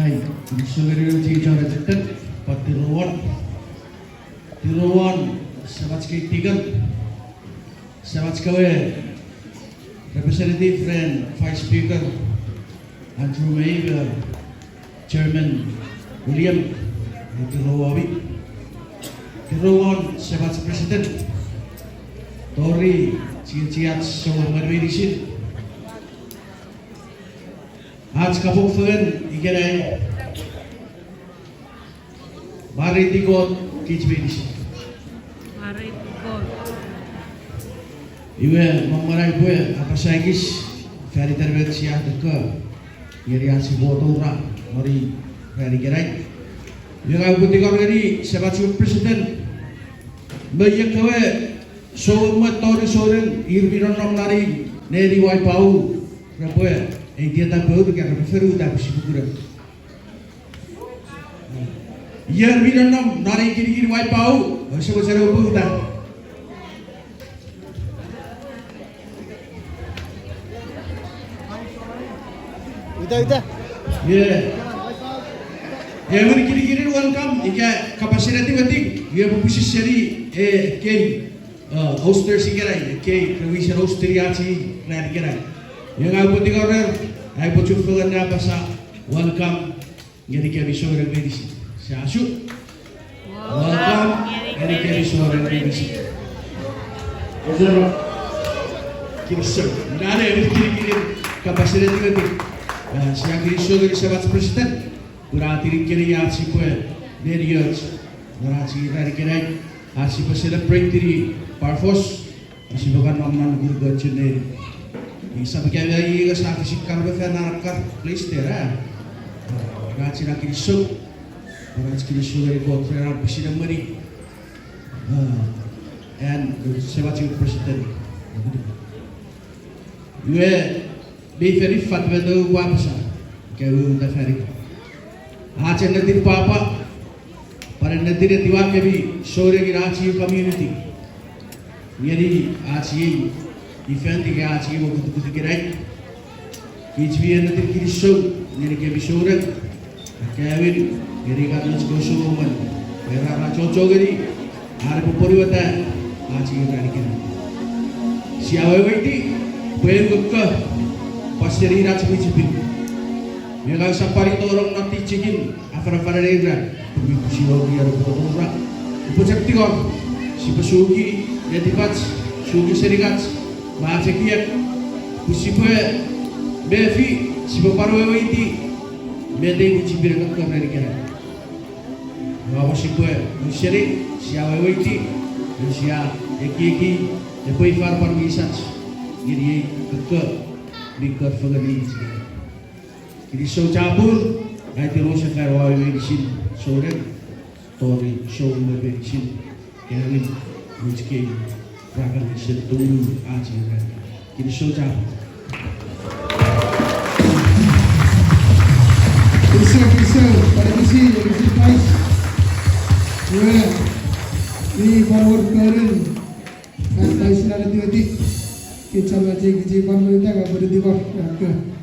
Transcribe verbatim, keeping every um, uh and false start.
Kinisou ngeni nouch chon echeten, pwan tirow won, tirow won semach kei tiken, semach kewe representative ren Vice Speaker Andrew Meibe, Chairman William, tirow womi, tirow won semach president, tori chiechiach sou emwen meinisin. Ach kapong fengen ikenai, mwareiti Kot kich meinisin. Iwe, mwen ai upwe apasa ekis fan iten met sia koko ngeni ach sipwe atoura non ei ran ikenai. Iwe ngang upwe tingor ngeni semach we president me ekkewe sou emwen tori souneng ir mi nonnom non ei neni Waipahu, repwe eitieta pour ika repwe feruta pwe sipwe kuna. Ion mi nonnom non ei kinikin Waipahu, ouse mochen oputa. Uta, uta. Ie, ewe kinikinin welcome ika kapasen etiweti, iwe epwe pwisin seni, e, ekkei, e, hosters ikenai, ekkei re wisen hosteni ach ei ran ikenai. Iwe ngang upwe tingor, aipwe chufengen ne apasa welcome ngenikemi souneng meinisin. Sia asu, welcome ngenikemi souneng meinisin. Kinisou. Ina ne ewe kinikinin kapasen etiweti. E, sia kinisou ngeni semach president pun a tinikkeni ach sipwe nenioch non ach ei ran ikenai, ach sipwe celebrate-ini Parfos, sipwe kan nom non nukunukochun neni. Isap ika mei iei nge sa physical me fan an akkar place there, a? Ach ina kinisou, ach kinisou ngeni Kot ren an pwisin emweni an semach we president. Iwe, mei fen fat met upwe apasa, ika upwe uta fan ika. Ach ennetin pwapwa pwan ennetin etiwa kemi souneng non ach ei community ngeni ach ei event ika ach ei wokutukut ikenai. Kich mi ennetin kinisou ngenikemi souneng, akkaewin ngeni ekkan nouch kewe sou emwen, era ra achocho ngeni are pwe pwonueta ach ei ran ikenai. Sia weweiti pwe eu kokko pwan seni ach mwichefen. Iwe ngang usap pwan tonong non tichikin afanafanen ei ran, pwe mi pwisin wor ia repwe atoura. Upwe chok tingor, sipwe suki netipach, suki seningach me ach ekiek, pwe sipwe mefi, sipwe pwan weweiti met ei mwichefen e kokko ren ikenai. Iwe pwe sipwe ausening, sia weweiti, sia ekieki epwe ifa pwan wisach ngeni ei kokko mi kon fengen ikenai. Kinisou chapur, ngang tirou sefan won meinisin souneng tori sou emwen meinisin, aewin nouch kei ra kan wisen tumunu ach ei ran. Kinisou chapur. Kinisou, kinisou, pwan ekisi, ekisi pais. Iwe, mi pwan wor pwonen an pais ina etiweti. Kich chon ach ei kich ei pwan mut ita nge pwan etiwa, ake.